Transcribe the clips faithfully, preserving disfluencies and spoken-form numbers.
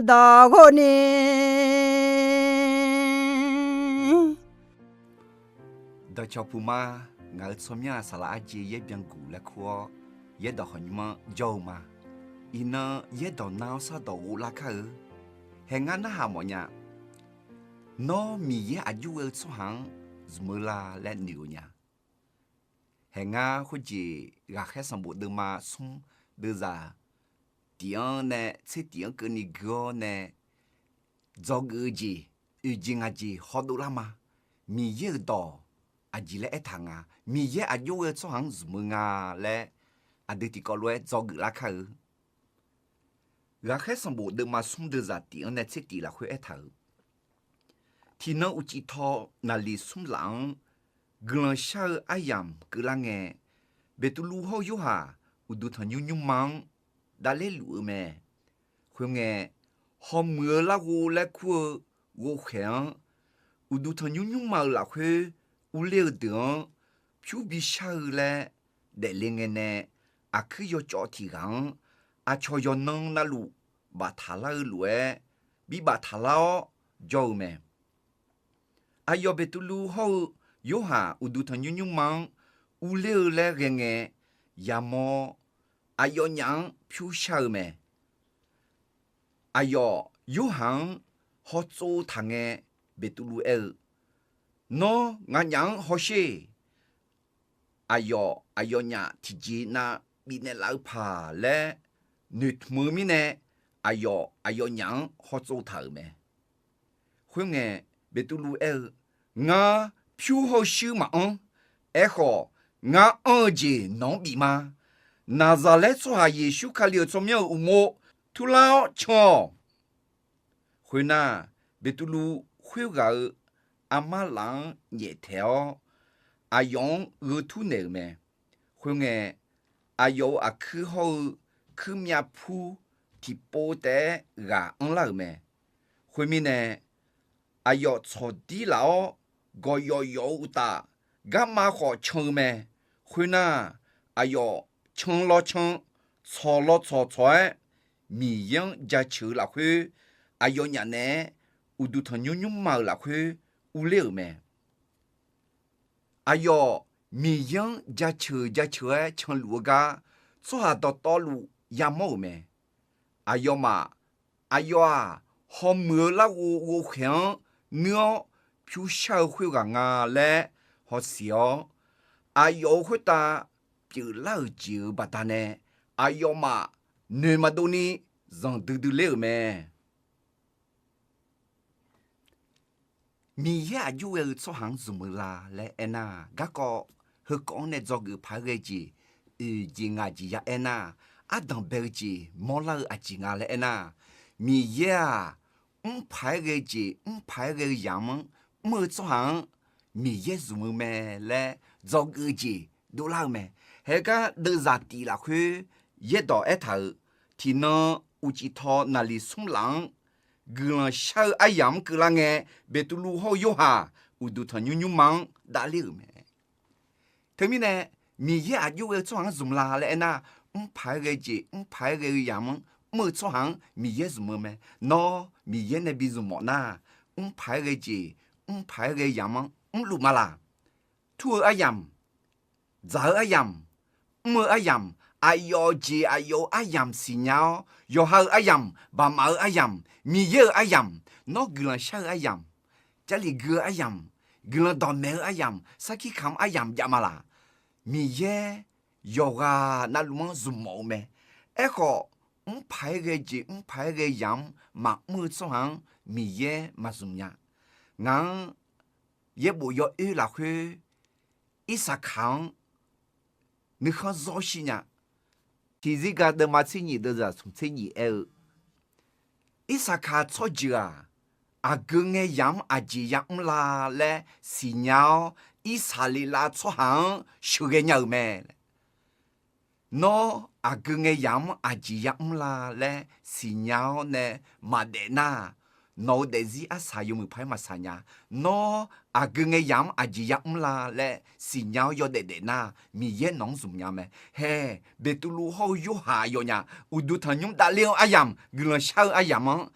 dawq ghov ni. Dawqcawq puq ma, ngaq-euq tsawrmyanr-aq saqlaq arjeq yaer byan guq laer kur-awr, yaerdawq khawqnymr-anr jawr-eu ma. Iqnan yaerdawq nar-awr sardawq ghov lar kar-eu. Hae ngar narhaq mawfnya. Nawr Miqyaer aqjox ghae-eu tsawrhaq-anr zmq-eu la laer noeq-eu nya. Hae ngar khoerjeq ghaqkhaer sanqbof deuvma smr deuvzaq tif-anr nae tser tif-anr keuvni gui-awr nae dzawgeuf-eu jeq, oeq jeq ngaq jeq hawdov lar ma. Miqyaer-euq dawq aqjeq laer aertaq nga. Miqyaer aqjox ghae-eu tsawrhaq-anr zmq-eu nga laer aqdui tiqkawv lof-aer dzawgeuf lar kar-eu. Ghaqkhaer sanqbof deuvma smr deuvzaq tif-anr nae tser tif lafkhoer aertaq-euq, tiqnan uqcif taw naqliq smr laf-anr guiqlanq shar-eu aryamq keuvlar ngae, Beqtuvluv hawr-eu Yorhaq uqduq tanqnymr nymrma-anr davler luf-eu mae. Khoerngae, hawmuiq-eu larghov laer kur-eu ghovkhaeq-anr, uqduq tanqnymr nymrma-euq lafkhoer urler-eu deuq-anr pyur bishar-eu laer daefle ngae nae, aqkuir yawcawv tiq ghaq-anr aqcawq yawqnan navluf baftaq lar-eu lof-aer bi baftaq lar-awr jawr-eu mae. Aqyawf Beqtuvluv hawr-eu Yorhaq uqduq tanqnymr nymrma-anr urler-eu laer ghae ngae, yamawr-awr aqyawfnyaf-anr pyur shar-eu mae. Aqyawf Yorhaq-anr hawtsov taq ngae, Beqtuvluv aer-eu, Nawr nganyaf-anr hawsher. Aqyawf aqyawfnyaf tiqjeq nav bifnaeq laf-eu paq laer noeqtmq-eu mirnae, aqyawf aqyawfnyaf-anr hawtsov taq-euq mae. Khoerngae, Beqtuvluv aer-eu, Ngar pyur hawr-eu shuir maqanr. Aerkhawf, ngar anr-eu jeq nawq-anr bif ma. Naqzaqlaer tsawrhaq Yeqsur Kali-euq tsawrmyanr-euq uqmov turlar-awr can-awq. Khoernar, Beqtuvluv khoerghaq-euq armar laf-anr nyaeftaeq-awr, aqyawf-anr gheu tur naeq-euq mae. Khoerngae, aqyawf-euq aqkuir hawr-eu kuirmyav pur tiqpov taef-aer ghaq anrlar-euq mae. Khoermirnae, aqyawf tsawqdir laf-awr gawqyawf yawf-eu uqtaf, garma khawf can-eu mae. Khoernar, aqyawf can law can, tsawq law tsawq tsawq-aer, Miqyaer-anr jaceuq-eu lafkhoer, aqyawfnyaf naeq-aer uqduq tanqnymr nymrma-euq lafkhoer urler-euq mae. Aqyawf Miqyaer-anr jaceuq jaceuq-aer canluf-eu gar, tsawrhaq dawqtawvluf yamawr-euq mae. Aqyawfmaf, aqyawf-aq, hawmuiq-eu larghov ghovkhaeq-anr nuir-awr pyur shar-eu khoerghaq nga laer hawsiq-awr, aqyawf-euq khoertav pyeuflar-euq jeq-euq baqdanae, aqyawfmaf noeq maqdov ni zanqdui dui ler-euq mae. Miqyaer aqjox ghae-eu tsawrhaq-anr zmq-eu la laer aernar, garkawv heukawv-anr nae dzawgeuf paq-aer ghae jeq, oeq jeq ngaq jeq ya aernar, ardanq bae-eu jeq mawrlar-eu aqjeq nga laer aernar, Miqyaer-aq, mr paq-aer ghae-eu jeq mr paq-aer ghae-eu yamq-anr mr-eu tsawrhaq-anr Miqyaer zmq-eu mae laer dzawgeuf-eu jeq dovlar-eu mae. Haegar deuvzaq tif lafkhoer yaerdawq aertaq-euq, tiqnan uqcif taw naqliq smr laf-anr guiqlanq shar-eu aryamq-anr keuvlar ngae, Beqtuvluv hawr-eu Yorhaq uqduq tanqnymr nymrma-anr davler-euq mae. Teumirnae, Miqyaer aqjox ghae-eu tsawrhaq-anr zmq la laer aernar, mr paq-aer ghae-eu jeq mr paq-aer ghae-eu yamq-anr mr-eu tsawrhaq-anr Miqyaer zmq-eu mae. Nawr Miqyaer nae bi zmq mawf nar, mr paq-aer ghae-eu jeq mr paq-aer ghae-eu yamq-anr mrluf ma laq? Tur-eu aryamq, dzaq-eu aryamq, mr-eu aryamq, aqyawf-eu jeq aqyawf-eu aryamq siqnya-awr, yawqha-eu aryamq, baqmaf-eu aryamq, Miqyaer-euq aryamq, nawr guiqlanq shar-eu aryamq, Jarlif gui-eu aryamq, guiqlanq dawqmaeq-eu aryamq, sarkir kamq aryamq jav ma laq? Miqyaer yawqghaq navluf-anr zmqmawf-eu mae. Aerkhawf, mr paq-aer ghae jeq mr paq-aer ghae yamq-anr maqmr-eu tsawrhaq-anr Miqyaer maqzmq nya. Ngaq-anr yaerbof yawoer lafkhoer Irsaqkaq-anr nuikhanr zawr shir nya. Tiqzirgaq deuvma tser nyiq deuvzaq smq tser nyiq aer-eu, Irsaqkaq tsawrjeuq-aq, aqgeu ngae yamq-anr aqjeq yamr la laer siqnya-awr, Irsaqleqlav tsawrhaq-anr sheuqghae nya-euq mae. Nawr aqgeu ngae yamq-anr aqjeq yamr la laer siqnya-awr nae maqdaef nar, nawq-eu daefzir arsaq yawmuiq paq-aer maqsaq nya. Nawr aqgeu ngae yamq-anr aqjeq yamr la laer siqnya-awr yawdaef daef nar, Miqyaer nawq-anr zmqnya mae. Hae, Beqtuvluv hawr-eu Yorhaq aqyawfnyaf uqduq tanqnymr davler-anr aryamq, guiqlanq shar-eu aryamq-anr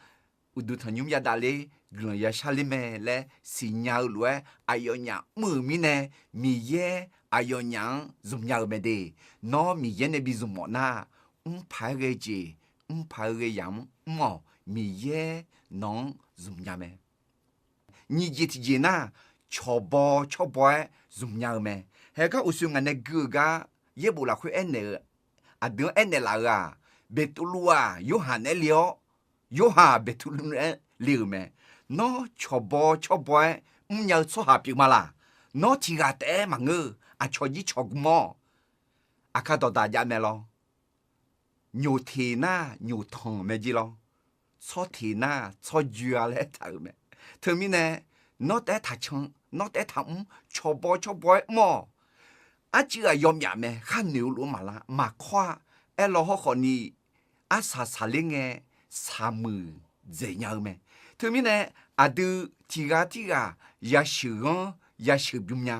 uqduq tanqnymr yadavler guiqlanq yashar ler mae laer siqnya-eu lof-aer aqyawfnyaf mr-euq mirnae, Miqyaer aqyawfnyaf-anr zmqnya-eu mae de. Nawr Miqyaer nae bi zmq mawf nar, mrpaq-aer ghae jeq, mrpaq-eu ghae yamq mr-awq. Miqyaer nawq-anr zmqnya mae. Nyiq jeq tiqjeq nar, cawqbaw tsawrbaw-aer zmqnya-eu mae. Haegar uqshoe ngaq nae gui-euq gar yaerbof lafkhoer aernaeq-eu, aqdui-anr aernaeq laf-euq-aq, Beqtuvluv-aq Yorhaq naeq-aer le-awr, Yorhaq-aq Beqtuvluv naeq-aer le-euq mae. Nawr cawqbaw tsawrbaw-aer mrnya-eu tsawrhaq pyeuf ma laq? Nawr tiq ghaq taef-aer maqngeur-eu aqcawq jir cawqgm-awr, aqkar dawqdaq jav mae lawr. Nyoq teq nar nyoq tanq mae jir lawr. Tsawr teq nar tsawrjoe-a laer aertaq-euq mae. Teumirnae, nawr taef-aer taqcan, nawr taef-aer taqmr, cawqbaw tsawrbaw-aer mr-awq. Arcuiv ghaq yawmyaf mae, khar noeq-eu lof-aer maqlar maqkawr-a. Aerlaw hawrkhawf ni, arsaq saqler ngae, saqmuiq dzaeq nya-eu mae. Teumirnae, aqdui tiq ghaq tirghaq yasheuq ghanr yasheuq bym nya.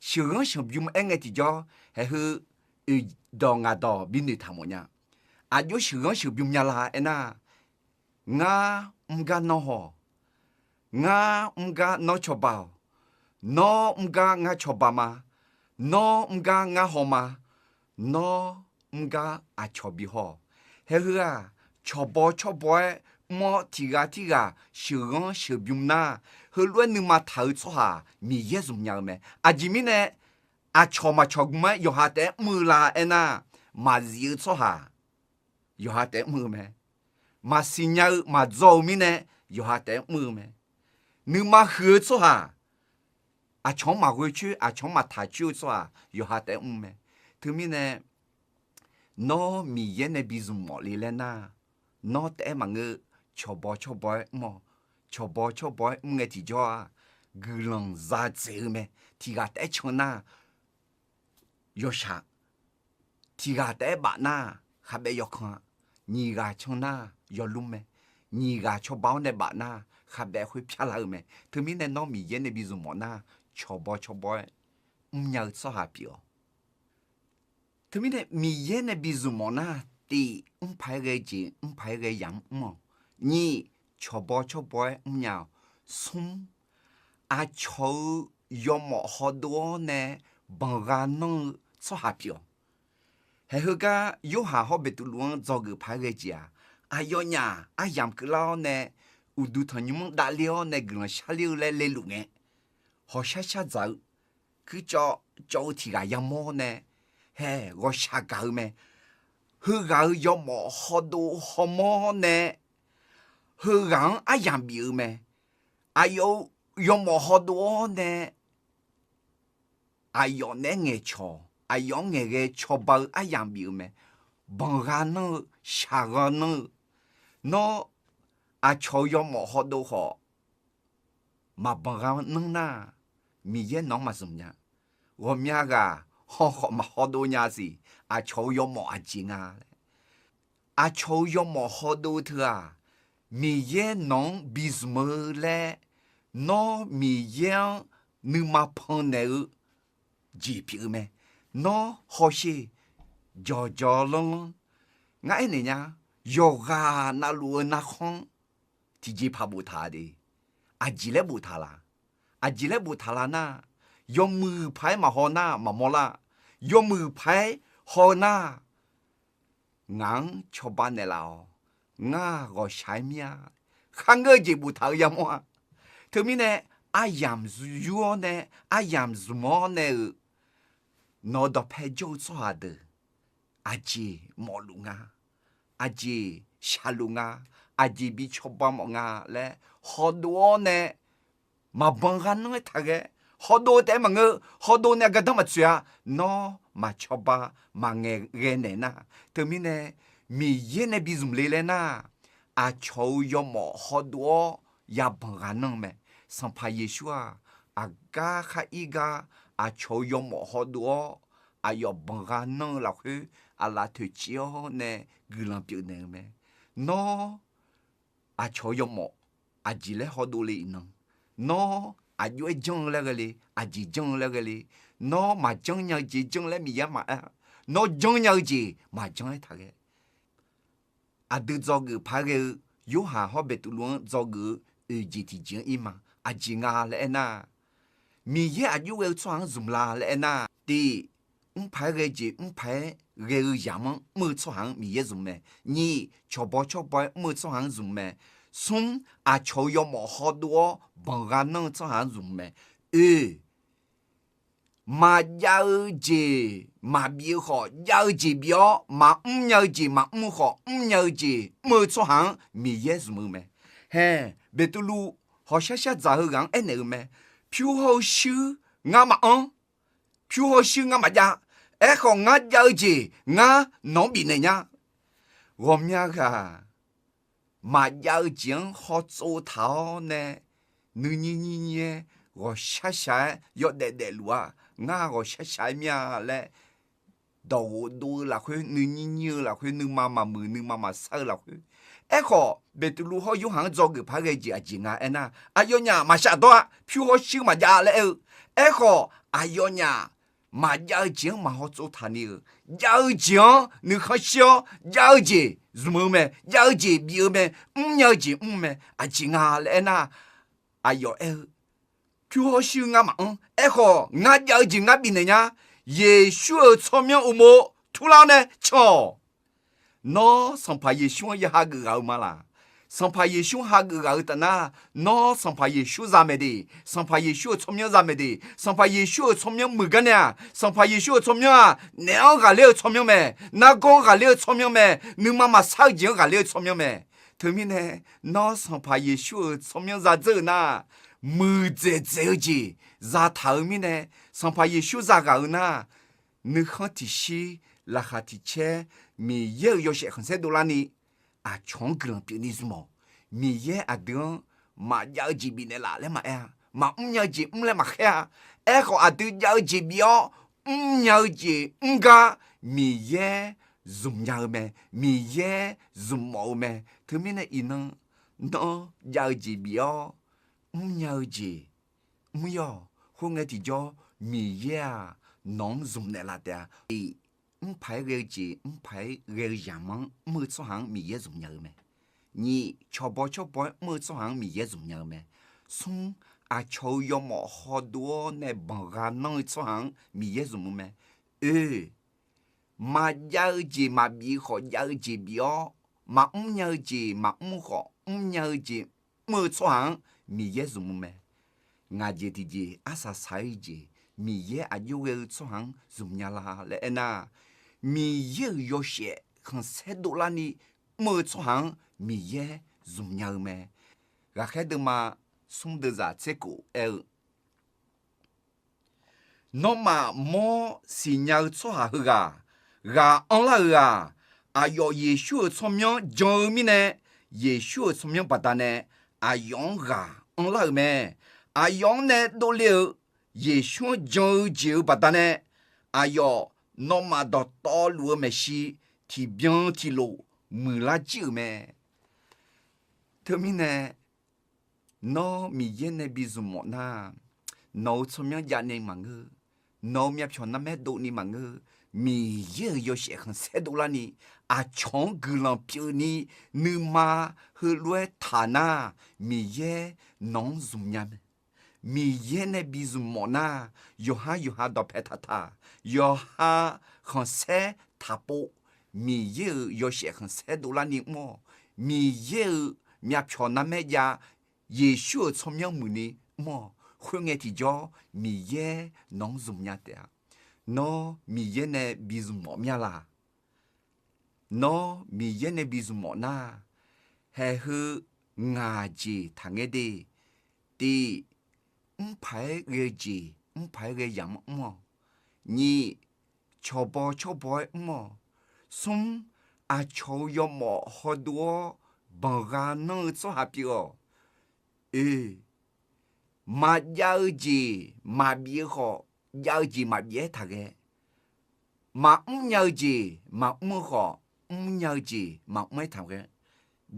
Sheuqghanr sheuqbym aer ngae tiqjawr, haeqheu oeqdawq ngaqdawq binoeq taq mawf nya. Aqjox sheuqghanr sheuqbym nya la aernar, ngar mr gar nawr haw-awq. Ngar mr gar nawr cawba-awq. Nawr mr gar ngar cawba ma. Nawr mr gar ngar haw ma. Nawr mr gar aqcawq bi haw-awq. Haeqheu-aq, cawqbaw tsawrbaw-aer mr-awr tiq ghaq tirghaq sheuqghanr sheuqbym nar, heulof-aer nuima taq-eu tsawrhaq Miqyaer zmqnya-eu mae. Aqjeq mirnae, aqcawq maqcawq gm-aer yawqha taef-aer mr-eu la aernar, maqzif-eu tsawrhaq yawqha taef-aer mr-eu mae. Maqsiq nya-eu maqdzaw-eu mirnae yawqha taef-aer mr-eu mae. Nuima huiq-eu tsawrhaq, aqcawq-anr maqghoe coer, aqcawq-anr maqtaq coer-eu tsawrhaq yawqha taef-aer mr mae. Teumirnae, nawr Miqyaer nae bi zmq mawf le laer nar, nawr taef-aer maqngeur, cawqbaw tsawrbaw-aer mr-awq. Cawqbaw tsawrbaw-aer mr ngae tiqjawr-aq, guiqlanq za dzaeq-eu mae. Tiq ghaq taef-aer can nar, yawshaq. Tiq ghaq taef-aer baf nar, khavbaev yawkan-a. Nyiq ghaq can nar, yawlmr mae. Nyiq ghaq cawba-awr nae baf nar, khavbaev khoer pyarlar-eu mae. Teumirnae nawr Miqyaer nae bi zmq mawf nar, cawqbaw cawbaw-aer mrnya-eu tsawrhaq pyeuf-awq. Teumirnae Miqyaer nae bi zmq mawf nar, tiq, mrpaq-aer ghae jeq, mrpaq-aer ghae yamq mr-awq. Nyiq, cawqbaw cawrbaw-aer mrnya-awq. Smr, aqcawq-eu yawmawf hawdov-awr nae banqgha nanr-eu tsawrhaq pyeuf-awq. Haeqheu gar Yorhaq hawr Beqtuvluv-anr dzawgeuf paq-aer ghae jeq-aq, aqyawfnyaf aryamq keuvlar-awr nae, uqduq tanqnymr-anr davler-awr nae guiqlanq sharler-eu laer leluf ngae, hawqshar shar dzaq-eu, kuircawv cawv-eu tiq ghaq yamawr-awr nae, hae ghawqshaq gaq-eu mae. Heughaq-euq yawmawf hawdov hawmawr-awr nae, heughaq-anr aryamq bif-eu mae. Aqyawf-eu yawmawf hawdov-awr nae, aqyawf naeq-aer ngaeqcawq, aqyawf-anr ngaeqghae cawba-eu aryamq bif-eu mae. Banqgha nanr-eu, shaqgha nanr-eu, nawr aqcawq-eu yawmawf hawdov khawf, maqbanq gha nanr nar, Miqyaer nawq-anr maqzmq nya. Ghawqmya ghaq haw khawf maqhawdov nya siq. Aqcawq-eu yawmawf aqjeq nga laer, aqcawq-eu yawmawf hawdov teu-aq, Miqyaer nawq-anr bizmq-eu laer, nawr Miqyaer-anr nuima pannaeq-eu jeq pyeuf-eu mae. Nawr hawsher, jawqjawq lanrlanr. Ngar aernaeq nya, yawqghaq navluf-eu narkhanr tiqjeqpaq boftaq de. Aqjeq laer boftaq la? Aqjeq laer boftaq la nar, yawmuiq paq-aer maqhaw nar maqmawr lar. Yawmuiq paq-aer haw nar, ngaq-anr cawba naeqlaf-awq. Ngar ghawqshaq-aer mir-a. Kharngeur-eu jeq boftaq-eu yamawr-a. Teumirnae, aryamq yur-awr nae, aryamq zmq-awr nae-euq nawq-eu dawqpae jawr-eu tsawrhaq deuq, aqjeq mawfluf nga, aqjeq shaqluf nga, aqjeq bi cawba mawf nga laer hawdov-awr nae, maqbanq gha nanr-aer taqghae. Hawdov taef-aer maqngeur, hawdov nae gardanr maqtsoeq-a. Nawr maqcawba maqngaeq ghae naeq nar, teumirnae Miqyaer nae bizmq le laer nar, aqcawq-eu yawmawf hawdov-awr yabanq gha nanr mae. Sanqpaq Yeqsur-aq, aqgar khar ir gar aqcawq-eu yawmawf hawdov-awr aqyawf banq gha nanr-eu lafkhoer aqlaf toeqciv-awr nae guiqlanq pyeufnaeq-eu mae. Nawr aqcawq-eu yawmawf aqjeq laer hawdov le iqnan, nawr aqjox-aer janr-eu laer ghae le, aqjeq janr-eu laer ghae le, nawr maqjanr nya-eu jeq janr laer Miqyaer maqaer-a. Nawr janr nya-eu jeq maqjanr-aer taqghae. Aqdui dzawgeuf paq-aer ghae-eu Yorhaq hawr Beqtuvluv-anr dzawgeuf-eu oeq jeq tiqjeq-anr ir ma. Aqjeq nga laer aernar, Miqyaer aqjox ghae-eu tsawrhaq-anr zmq la laer aernar, tiq, mrpaq-aer ghae-eu jeq mrpaq-aer ghae-eu yamq-anr mr-eu tsawrhaq-anr Miqyaer zmq mae. Nyiq, cawqbaw cawrbaw-aer mr-eu tsawrhaq-anr zmq mae. Smr, aqcawq-euq yawmawf hawdov-awr banqgha nanr-eu tsawrhaq-anr zmq mae. Oe, maqjav-eu jeq maqbif-eu khawf, jav-eu jeq bif-awr, maqmr nya-eu jeq maqmr-eu khawf, mrnya-eu jeq mr-eu tsawrhaq-anr Miqyaer zmq-eu mae. Hae, Beqtuvluv hawqshar shar dzaq-eu ghaq-anr aernaeq-eu mae. Pyur hawr-eu shuir ngar maqanr, pyur hawr-eu shuir ngar maqjav. Aerkhawf, ngar jav-eu jeq ngar nawq-anr bifnaeq nya. Ghawqmya ghaq maqjav-eu jeq-anr hawtsov taq-awr nae, nuinyir nyir nyir-aer ghawqshar shaq-aer yawdaef daefluf-a. Ngar ghawqshar shaq-aer mir-a laer, dawqghof dov-eu lafkhoer, nuinyir nyir-eu lafkhoer, nuima maqmuiq nuima maqsar-eu lafkhoer. Aerkhawf, Beqtuvluv hawr Yorhaq-anr dzawgeuf paq-aer ghae-eu jeq aqjeq nga aernar, aqyawfnyaf maqshaf dawr-a, pyur hawr shuir maqjav laer aer-eu. Aerkhawf, aqyawfnyaf maqjav-eu jeq-anr maqhaw tsov taq ni-euq, jav-eu jeq-anr nuikhanr shir-awr, jav-eu jeq zmq-eu mae, jav-eu jeq bif-eu mae, mrnya-eu jeq mr mae. Aqjeq nga laer aernar, aqyawf aer-eu, pyur hawr shuir ngar maqanr. Aerkhawf, ngar jav-eu jeq ngar bifnaeq nya. Yeqsur-euq tsawrmyanr uqmov turlar-awr nae can-awq. Nawr Sanqpaq Yeqsur-anr ya hageuf ghaq-eu ma laq? Sanqpaq Yeqsur hageuf ghaq-eu taf nar, nawr Sanqpaq Yeqsur za mae de, Sanqpaq Yeqsur-euq tsawrmyanr za mae de. Sanqpaq Yeqsur-euq tsawrmyanr muiq gar nae-aq, Sanqpaq Yeqsur-euq tsawrmyanr-aq, naef-anr ghaqler-eu tsawrmyanr mae, nargawr-anr ghaqler-eu tsawrmyanr mae, nuima maqsar-eu jeq-anr ghaqler-eu tsawrmyanr mae. Teumirnae, nawr Sanqpaq Yeqsur-euq tsawrmyanr zadzeur-eu nar, muiqdzaeq dzaeq-eu jeq zataq-eu mirnae, Sanqpaq Yeqsur zaghaq-eu nar, nuikhanr tiqshir, laqkhaq tiqcaer, Miqyaer-euq yawshaef khanqsaer dovlarni, aqcawq-anr guiqlanq pyeufni zmq-awq. Miqyaer aqdui-anr maqjav-eu jeq bifnaeq laf laer maqaer-a. Maqmr nya-eu jeq mr laer maqkhaer-a. Aerkhawf, aqdui jav-eu jeq bif-awr, mrnya-eu jeq mr gar Miqyaer zmq nya-eu mae. Miqyaer zmq mawf-eu mae. Teumirnae iqnan, nawr jav-eu jeq bif-awr, mrnya-eu jeq mr-awq. Khoerngae tiqjawr, Miqyaer-aq, nawq-anr zmq naeqlaf taef-a. Mrpaq-aer ghae-eu jeq mrpaq-aer ghae-eu yamq-anr mr-eu tsawrhaq-anr Miqyaer zmq nya-eu mae. Nyiq, cawqbaw cawrbaw-aer mr-eu tsawrhaq-anr Miqyaer zmq nya-eu mae. Smr, aqcawq-euq yawmawf hawdov-awr nae banqgha nanr-eu tsawrhaq-anr Miqyaer zmq-eu mae. Oe, maqjav-eu jeq maqbif khawf jav-eu jeq bif-awr, maqmr nya-eu jeq maqmr khawf mrnya-eu jeq mr-eu tsawrhaq-anr Miqyaer zmq-eu mae. Ngaq jeq tiqjeq arsaq saq-ir jeq, Miqyaer aqjox ghae-eu tsawrhaq-anr zmq nya la laer aernar, Miqyaer-euq yawshaef khanqsaer dovlarni mr-eu tsawrhaq-anr Miqyaer zmq nya-eu mae. Ghaqkhaer deuvma smr deuvzaq tser kof aer-eu, Nawmaf mawr siqnya-eu tsawrhaq heughaq ghaq anrlar-euq-aq, aqyawf Yeqsur-euq tsawrmyanr jan-eu mirnae, Yeqsur-euq tsawrmyanr baqdanae aqyawf-anr ghaq anrlar-euq mae. Aqyawf-anr nae dovle-euq Yeqsur-anr jan-eu jeq-euq baqdanae, aqyawf nawmaf dawqtawvluf-eu maeqshi tiqbyan tiqlof muiqlar jir-euq mae. Teumirnae, nawr Miqyaer nae bi zmq mawf nar, nawq-euq tsawrmyanr javni maqngeur, nawq-euq myavpyawq narmaer dovni maqngeur, Miqyaer-euq yawshaef khanqsaer dovlarni, aqcawq-anr guiqlanq pyeufni, nuima heulof-aer taq nar, Miqyaer nawq-anr zmq nya mae. Miqyaer nae bi zmq mawf nar, yawqha yawqha dawqpae taqtaq, yawqha khanqsaer taqpov, Miqyaer-euq yawshaef khanqsaer dovlarni mr-awq. Miqyaer-euq myavpyawq narmaer jav, Yeqsur-euq tsawrmyanr muiqni mr-awq. Khoerngae tiqjawr, Miqyaer nawq-anr zmq nya taef-a. Nawr Miqyaer nae bi zmq mawf mir-a laq? Nawr Miqyaer nae bi zmq mawf nar, haeq heu ngaq jeq taqngaer de. Tiq, mrpaq-aer ghae-eu jeq mrpaq-aer ghae yamq-anr mr-awq. Nyiq, cawqbaw cawrbaw-aer mr-awq. Smr, aqcawq-euq yawmawf hawdov-awr banqgha nanr-eu tsawrhaq pyeuf-awq. Oe, maqjav-eu jeq maqbif-eu khawf, jav-eu jeq maqbif-aer taqghae. Maqmr nya-eu jeq maqmr-eu khawf, mrnya-eu jeq maqmr-aer taqghae.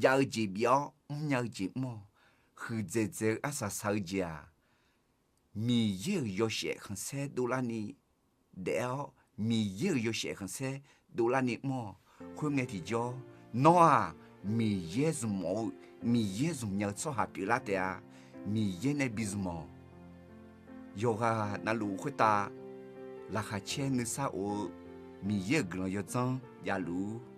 Jav-eu jeq bif-awr mrnya-eu jeq mr-awq. Huiqdzaeq dzaeq-eu arsaq saq-eu jeq-aq, Miqyaer-euq yawshaef khanqsaer dovlarni daef-awr, Miqyaer-euq yawshaef khanqsaer dovlarni mr-awq. Khoerngae tiqjawr, nawr-aq, Miqyaer zmq-eu, Miqyaer zmq nya-eu tsawrhaq pyeuflar taef-a. Miqyaer nae bi zmq-awq. Yawqghaq navluf khoertav laqkhaq caer nuisar of-eu Miqyaer-euq guiqlanq yawdzanr javluf-ur.